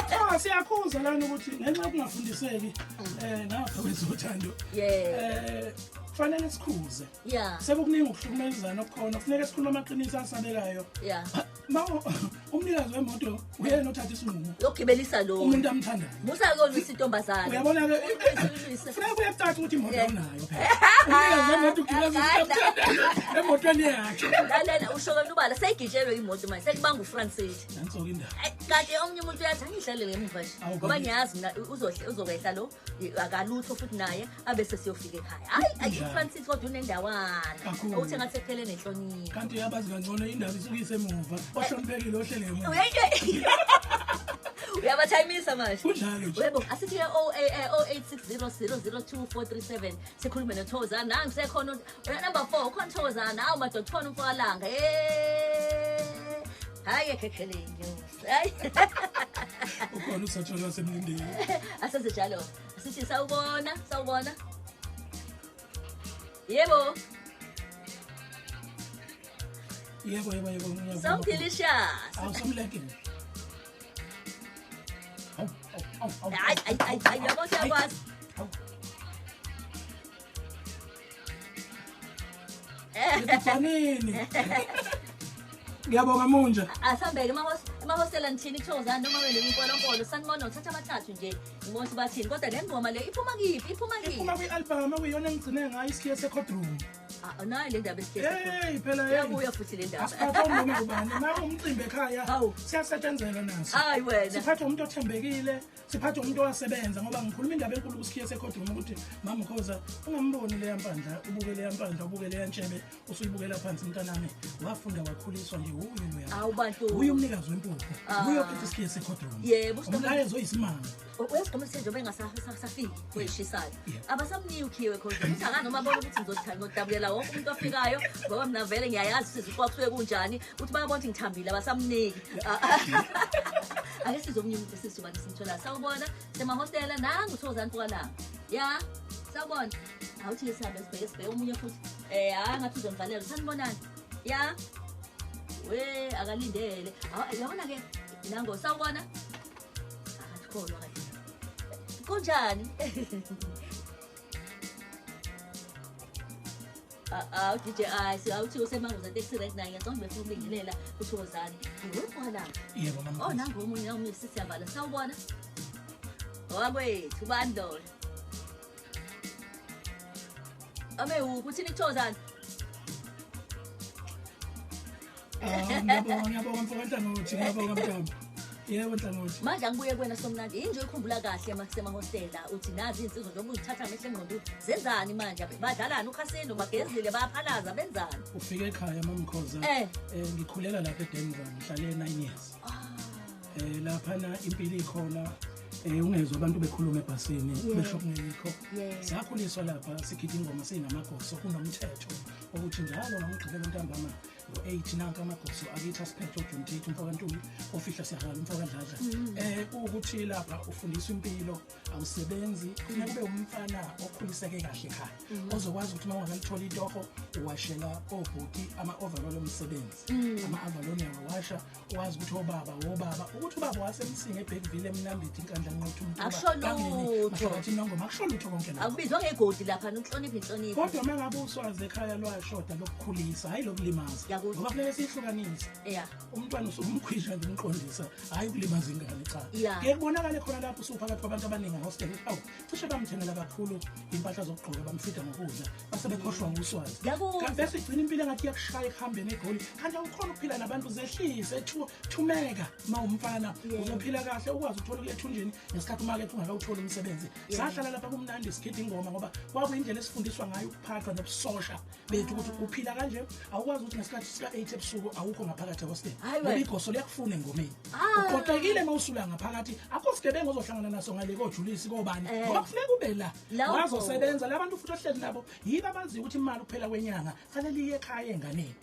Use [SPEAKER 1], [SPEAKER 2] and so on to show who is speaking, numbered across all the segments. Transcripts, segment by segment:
[SPEAKER 1] Cha, siyakhuza lana ukuthi ngenxa yokungafundiseki ngapha kwezothando. Kufanele sikhuze. Sekukuningi ukuhlukumezana okukhona, kufuneka sikhulume amaqiniso asabekayo. Ma umnikazi wemoto uyena othatha isinqumo.
[SPEAKER 2] Yokugibelisa lo.
[SPEAKER 1] Umuntu amthandayo.
[SPEAKER 2] Musa kolwisa intombazane.
[SPEAKER 1] Uyabona ke, kufuneka kuyacaca ukuthi imoto unayo phela. Umnikazi wemoto ugibeza umuntu amthandayo emotweni yakhe.
[SPEAKER 2] Lalela, usho wena ubala seyigitshelwe imoto manje, sekubanga uFrancis.
[SPEAKER 1] Nanso-ke indaba.
[SPEAKER 2] Ayi, kanti omunye umuntu uyathi angihlalele ngemuva nje.
[SPEAKER 1] Awu,
[SPEAKER 2] Ngoba
[SPEAKER 1] babi.
[SPEAKER 2] ngiyazi mina uzokwehla lo, akalutho futhi naye abe sesiyofika ekhaya. Hayi, ayi,
[SPEAKER 1] Kunjalo.
[SPEAKER 2] uFrancis kodwa unendawana.
[SPEAKER 1] Kakhulu.
[SPEAKER 2] Ukuthi engathi ephele nenhlonipho.
[SPEAKER 1] Kanti uyabazi kangcono indaba isuke isemuva. Ohloniphekile ohlele emuva.
[SPEAKER 2] Uyabathayimisa manje.
[SPEAKER 1] Kunjalo nje.
[SPEAKER 2] Yebo, asithi ke oh, 0860002437 sikhulume noThokozani. Nangu sekhona number 4 ukhona Thokozani. Hawu madoda, ukhona umfokalanga. Eh. Hayi khekhele news. Hayi.
[SPEAKER 1] Ukhona usatsholo wasemlindeni.
[SPEAKER 2] Asenze njalo. Sithi sawubona, sawubona. Yebo.
[SPEAKER 1] Yebo, yebo, yebo, ngiyavuma.
[SPEAKER 2] Sawuphilishas.
[SPEAKER 1] Awu, somlekile. Awu, awu, awu, awu.
[SPEAKER 2] Hayi, hayi, hayi, hayi, yabo siyakwazi.
[SPEAKER 1] Awu. Ngithanini. Ngiyabonga Munja.
[SPEAKER 2] Asambeke emahostela nithini kuthokozani noma wena inkolonkolo sanibona uthatha amathathu nje ngibona ukuthi bathini kodwa le ngoma le iphuma kiphi, iphuma kiphi?
[SPEAKER 1] Iphuma kwi-album okuyiyona engigcine ngayo isikhiye se-courtroom.
[SPEAKER 2] Ah, nayo le ndaba isikhiye se-courtroom.
[SPEAKER 1] Hey, phela hey.
[SPEAKER 2] Iyabuya futhi le ndaba.
[SPEAKER 1] Asiphathwa noma ubani, uma umcimbi ekhaya
[SPEAKER 2] Hawu.
[SPEAKER 1] siyasetshenzelwa naso.
[SPEAKER 2] Hayi wena.
[SPEAKER 1] Siphathwa umuntu othembekile, siphathwa umuntu owasebenza ngoba ngikhuluma indaba enkulu kusikhiye se-courtroom ukuthi mama Khoza ungamboni leya mpandla, ubuke leya mpandla, ubuke leya ntshebe, usuyibukela phansi mntanami. Wafunda wakhuliswa nje uye loya.
[SPEAKER 2] Awu bantu.
[SPEAKER 1] Uye umnikazi wempuphu.
[SPEAKER 2] Ah.
[SPEAKER 1] Uye ophethe isikhiye se-courtroom.
[SPEAKER 2] Yebo, usithobe-
[SPEAKER 1] Umlayezo oyisimanga.
[SPEAKER 2] Uyasigoma nje njengoba engasafiki kweshisayo.
[SPEAKER 1] Yeah.
[SPEAKER 2] Abasamniki ukhiwe khona. Uthi akanoma abona ukuthi ngizothanda ngidabukela wonke umuntu ofikayo ngoba mina vele ngiyayazi size kwa kusuke kunjani. Uthi bayabona ukuthi ngithambile abasamniki. Ake sizwe omunye umuntu esizobani simthola. Sawubona semahostela nangu Thokozani Mpumalanga. Ya, sawubona. Awuthi ke sihambe sibheke sibheke omunye futhi. Hayi ngathi uzongivalela. Sanibonani. Ya. We akalindele. Awu, yabona ke nango sawubona. Akatholwa kahle. Kunjani? Ah, DJ Ice, awuthi usemanguza taxi right now, ngiyacabanga befuna ukubingelela uThokozani. Ngiyophala.
[SPEAKER 1] Yebo mama.
[SPEAKER 2] Oh, nangu omunye omunye sisiyavala. Sawubona. Wakwethu ubani lo? Ame uthini kuThokozani?
[SPEAKER 1] Ah, ngiyabonga, ngiyabonga mfowethu Nhlangothi, ngiyabonga mntwana. Yebo Nhlangothi.
[SPEAKER 2] Manje angibuye kuwena Somnandi, yinje uyikhumbula kahle emasemahostela uthi nazi insizwa njengoba uzithatha amehlo engqondo zenzani manje? Badlalani ukhasino, bagezile, bayaphalaza, benzani?
[SPEAKER 1] Ufike ekhaya mamkhoza. Ngikhulela lapha eDenver, ngihlale 9 years. Lapha na impilo ikhona. Ungezwa abantu bekhuluma ebhasini besho kungekho. Sakhuliswa lapha sigida ingoma sinamagoso, kunomthetho ukuthi njalo ngomgqibelo ntambama ngo-8 nanka amagoso akithi asiphethe uJohn Tate umfo kaNtuli ofihla siyahala umfo kaDladla. Ukuthi lapha ufundiswa impilo, awusebenzi, kufuneka ube umfana okhuliseke kahle ekhaya. Ozokwazi ukuthi uma ungakalitholi itoho uwashela obhuti ama-overall omsebenzi. Ama-overall uyawasha, wazi ukuthi obaba wobaba, ukuthi ubaba wasemsinga eBergville eMnambithi inkandla nqothu umuntu
[SPEAKER 2] Akusho lutho.
[SPEAKER 1] Mahlabathi Nongoma, akusho lutho konke lokho.
[SPEAKER 2] Akubizwa ngegodi lapha, nokuhlonipha inhlonipho.
[SPEAKER 1] Kodwa uma ngabe uswazi ekhaya lwashoda lokukhulisa, hayi lokulimaza.
[SPEAKER 2] Ngiyakuzwa.
[SPEAKER 1] Ngoba kufanele sihlukanise. Umntwana usuke umkhwisha nje umqondisa, hayi ukulimaza ingane cha. Kuye kubonakale khona lapho usuphakathi kwabantu abaningi ehostel, awu cishe bamthengela kakhulu impahla zokugqoka, bamfida ngokudla, base bekhohlwa nguswazi.
[SPEAKER 2] Ngiyakuzwa.
[SPEAKER 1] Kanti bese igcina impilo engathi iyakushaya ekuhambeni eGoli. Kanti awukhona ukuphila nabantu, zehlise, thumeka uma umfana, uzophila kahle ukwazi ukuthola ukuya ethunjini ngesikhathi umakethe ungakawutholi umsebenzi. Sahlala lapha kumnandi sigida ingoma ngoba kwakuyindlela esifundiswa ngayo ukuphathwa nobusosha bethu ukuthi uphila kanje, awukwazi ukuthi ngesikhathi sika-8 ebusuku awukho ngaphakathi ehostel.
[SPEAKER 2] Hayi
[SPEAKER 1] Ngoba
[SPEAKER 2] wena.
[SPEAKER 1] igoso liyakufuna engomeni. Uqoqekile uma usula ngaphakathi, akho sigebengu ozohlangana naso ngale kojulisi kobani. Ngoba kufuneka ube la.
[SPEAKER 2] Lapho.
[SPEAKER 1] Wazosebenza la bantu futhi ohleli nabo, yibo abaziyo ukuthi imali kuphela kwenyanga, fanele iye ekhaya enganeni.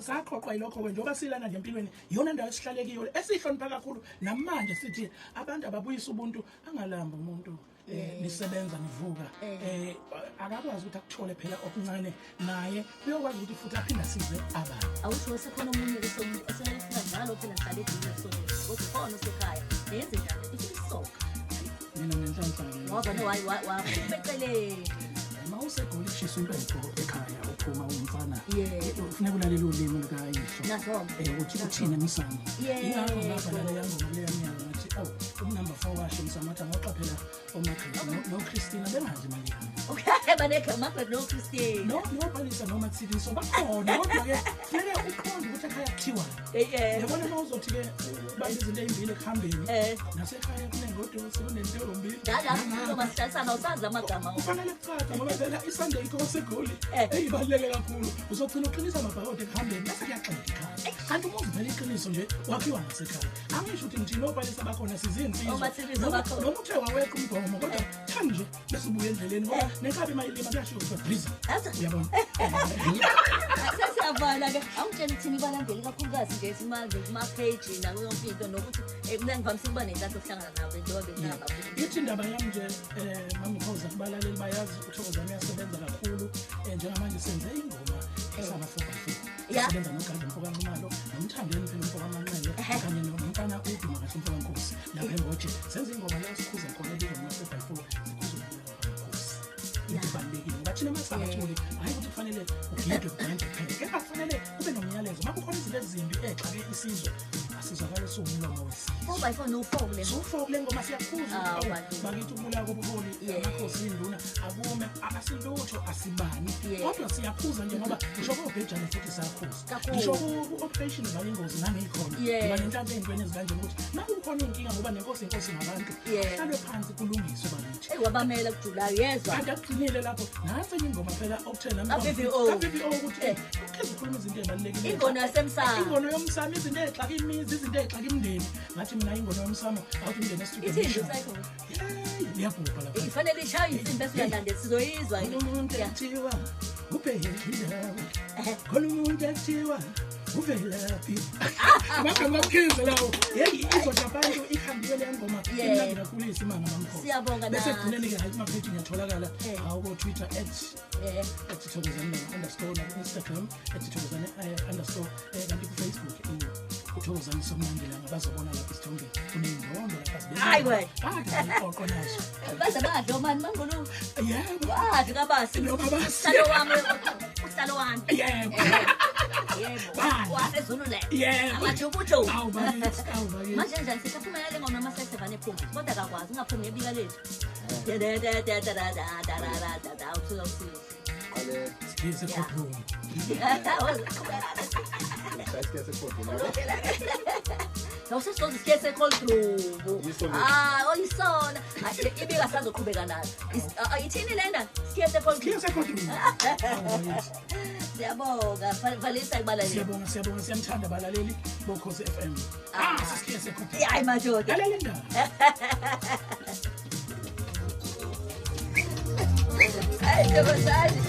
[SPEAKER 1] Saqoqwa yilokho-ke njengoba silana nje empilweni, iyona ndawo esihlale kuyo esihlonipha kakhulu. Namanje sithi abantu ababuyise ubuntu, angalambi umuntu. Nisebenza nivuka, akakwazi ukuthi akuthole phela okuncane, naye uyokwazi ukuthi futhi aphinde asize abantu.
[SPEAKER 2] Awusho sekhona omunye ke esefika njalo phela ngihlale eduze kusoneni, kodwa khona osekhaya yenze njani ithi isoka.
[SPEAKER 1] Mina ngenhlanhla-ke
[SPEAKER 2] ngoba no waphuma eceleni.
[SPEAKER 1] Uma useGoli kushisa impepho ekhaya, uphuma umfana, kufuneka ulalele ulimi lukayihlo ukuthi uthini emsamo. Ingakho ngabhala leya ngoma kuleya nyanga ngathi awu umnumber 4 washo emsamo, wathi angoqaphela oMargaret noChristina bengadli imali yami.
[SPEAKER 2] Okay, banekho Margaret noChristina.
[SPEAKER 1] No, noBalisa noma Tsiliso bakhona, kodwa-ke funeke uqonde ukuthi ekhaya kuthiwani. Yabona uma uzothi-ke ubambe izinto ey'mbili ekuhambeni, nasekhaya kunengodosi, kunentombi.
[SPEAKER 2] Nalapho usazi amagama.
[SPEAKER 1] Kufanele kucace ngoba phela iSunday Inkosi eGoli eyibaluleke kakhulu. Uzogcina uqinisa amabhakode ekuhambeni bese kuyaxega ekhaya. Kanti uma uzivela iqiniso nje wakhiwa ngasekhaya. Angisho ukuthi ngithini oBalisa bakhona sizinsizwa. Noma uthe waweqa umgomo kodwa thani nje bese ubuya endleleni ngoba nenkabi mayilima kuyashiwo ukuthi breeze. Uyabona?
[SPEAKER 2] Sesiyavala ke. Awungitshela ukuthini kubalandeli kakhulukazi nje simanje kuma-page nakuyo yonke into, nokuthi mina ngivamise ukuba nenhlanhla yokuhlangana nabo njengoba bengihlangana nabo.
[SPEAKER 1] Ithi indaba yami nje Mamkhoza, kubalaleli bayazi uThokozani uyasebenza kakhulu. Njengamanje senze ingoma esaba 4x4. Sebenza noGadi Mfoka Nxumalo, noMthandeni phela Mfoka Manqele, kanye nomntana uDuma kahle Mfoka Nkosi lapha eNgoje. Senze ingoma la sikhuza khona ebizwa ngama 4x4, sikhuza uMkhosi. Into ibalulekile ngoba thina masingabaculi hhayi ukuthi kufanele ugidwe kudanse kuphela, kepha kufanele kube nomyalezo. Uma kukhona izinto ezimbi exake isizwe, asizwakale siwumlomo wesizwe.
[SPEAKER 2] 4x4 no-4 kule.
[SPEAKER 1] So-4 kule ngoma siyakhuza bakithi ukubulawa kobuholi, amakhosi induna akume asilutho asibani, kodwa siyakhuza nje ngoba ngisho kobhejane futhi siyakhuza. Ngisho ku-operation Valingozi ngangikhona ngiba nenhlanhla ey'ntweni ezikanje ukuthi nakukhona iy'nkinga ngoba nenkosi inkosi ngabantu, kuhlalwe phansi kulungiswe bakithi.
[SPEAKER 2] Wabamela kujulayo yezwa.
[SPEAKER 1] Kanti akugcinile lapho, nansi enye ingoma phela okuthe nami ka-VVO ukuthi ukukhize ukhuluma izinto ey'balulekile.
[SPEAKER 2] Ingono yasemsamo.
[SPEAKER 1] Ingono yomsamo, izinto ey'xaka imizi, izinto ey'xaka imindeni. Ngathi mina ingono yomsamo awuthi umndeni estudio. Iyabhubha lapha.
[SPEAKER 2] Ifanele ishaye insimbi bese uyalandela sizoyizwa.
[SPEAKER 1] Umuntu ekuthiwa ubhekile. Khona umuntu ekuthiwa uvelaphi. Amagama akhize lawo. Hey, izodla abantu ikhambile le ngoma. Imnandi kakhulu isimanga Mamkhoza.
[SPEAKER 2] Siyabonga
[SPEAKER 1] na. Bese ekugcineni ke hayi kuma-page ngiyatholakala. Awu Twitter @thokozani_ na Instagram @thokozani_ kanti ku Facebook uThokozani Somnandi la bazobona lapha isithombe kuneyindondo lapha sibeka.
[SPEAKER 2] Hayi we.
[SPEAKER 1] Akho nazo.
[SPEAKER 2] Baze badla mani mangulu.
[SPEAKER 1] Yebo.
[SPEAKER 2] Badla kabasi.
[SPEAKER 1] Nokabasi.
[SPEAKER 2] Uhlalo wami. Uhlalo wami.
[SPEAKER 1] Yebo.
[SPEAKER 2] Yebo. Wasezulu le.
[SPEAKER 1] Yebo.
[SPEAKER 2] Amajubuju.
[SPEAKER 1] Awu bakithi, awu bakithi.
[SPEAKER 2] Manje njani sisaphuma le ngoma noma sesevane phuma. Kodwa akakwazi ungaphumi ngebika lethu. Da da da da da da da da da da uthuka usizo.
[SPEAKER 3] Qale
[SPEAKER 1] sikhize courtroom.
[SPEAKER 2] Awusisoze sikhiye se-courtroom. Ah, oyisona. Ibika sazoqhubeka nayo. Ithini lena? Sikhiye se-courtroom.
[SPEAKER 1] Sikhiye se-courtroom.
[SPEAKER 2] Siyabonga. Valisa kubalaleli.
[SPEAKER 1] Siyabonga, siyabonga, siyamthanda abalaleli boKhozi FM. Ah, sikhiye se-courtroom.
[SPEAKER 2] Hayi madoda.
[SPEAKER 1] Lalela indaba.
[SPEAKER 2] Ay, Thokozani.